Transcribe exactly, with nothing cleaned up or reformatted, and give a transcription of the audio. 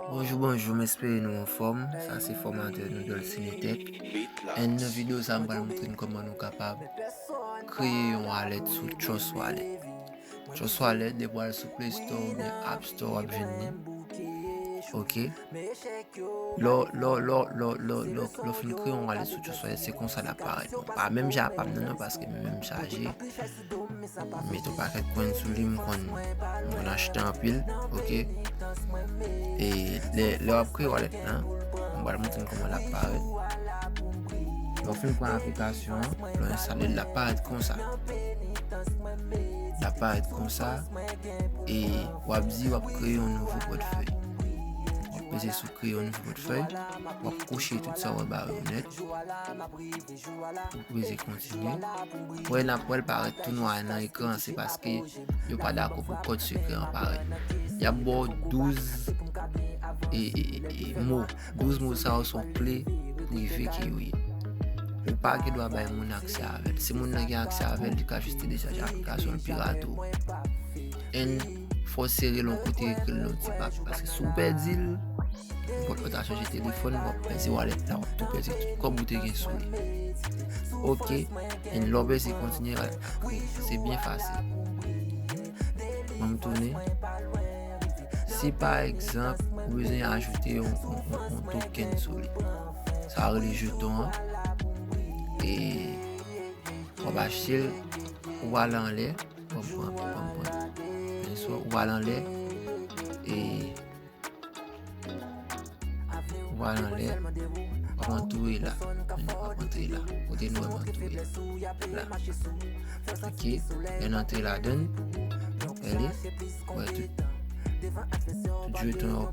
Bonjou, bonjou, m espere nou anfòm. Sa se fòmatè nou, Dolcine Tech. And nan videyo sa, m pral montre n kòman nou kapab kreye yon wallet sou Trust Wallet. Trust Wallet, depi w al sou Play Store oubyen App Store, w ap jwenn li. Ok. Lè w, lè w, lè w, lè w, lè w, lè w, lè w fin kreye yon wallet sou Trust Wallet, se konsa l ap parèt. Bon, pa menm jan a pa m nan non, paske mwen menm chaje. M mete yon pakèt coin sou li, m konn, m konn achte anpil, ok? E lè, lè w ap kreye wallet lan, m pral montre n kòman l ap parèt. Lè w fin pran aplikasyon an, lè w enstale l, l ap parèt konsa. L ap parèt konsa, e w ap di w ap kreye yon nouvo pòtfèy. W ap peze sou kreye yon nouvo pòtfèy, w ap kouche tout sa w wè bare yo nèt. Ou peze kontinye. Wè, n ap wè l parèt tou nwa nan ekran, se paske yo pa dakò pou kòd sekrè an parèt. Y ap ba w douz e, e, e, e, mo. Douz mo sa yo se yon kle prive ke yo ye. Ou pa gen dwa bay moun aksè avè l. Si moun nan gen aksè avè l, li ka jis telechaje aplikasyon l, pirate w. And fò w sere l yon kote, ekri l yon ti papye. Paske si w pèdi l, nenpòt lè w ta chanje telefòn, w ap pèdi wallet la, w ap tou pèdi tout kòb ou te gen sou li. Ok, and lè w peze kontinye, se byen fasil. Ban m tounen. Si pa egzanp, ou bezwen ajoute yon, yon, yon, yon token sou li, sa rele jeton an. E w ap achte l, ou ale anlè, ban m pran, ban m pran. Byen si, ou ale anlè, e ou ale anlè, w ap antoure la. W ap antre la. Kote nou wè m antoure la. Ok, lè n antre ladan l, gade, wè tout, tout jeton yo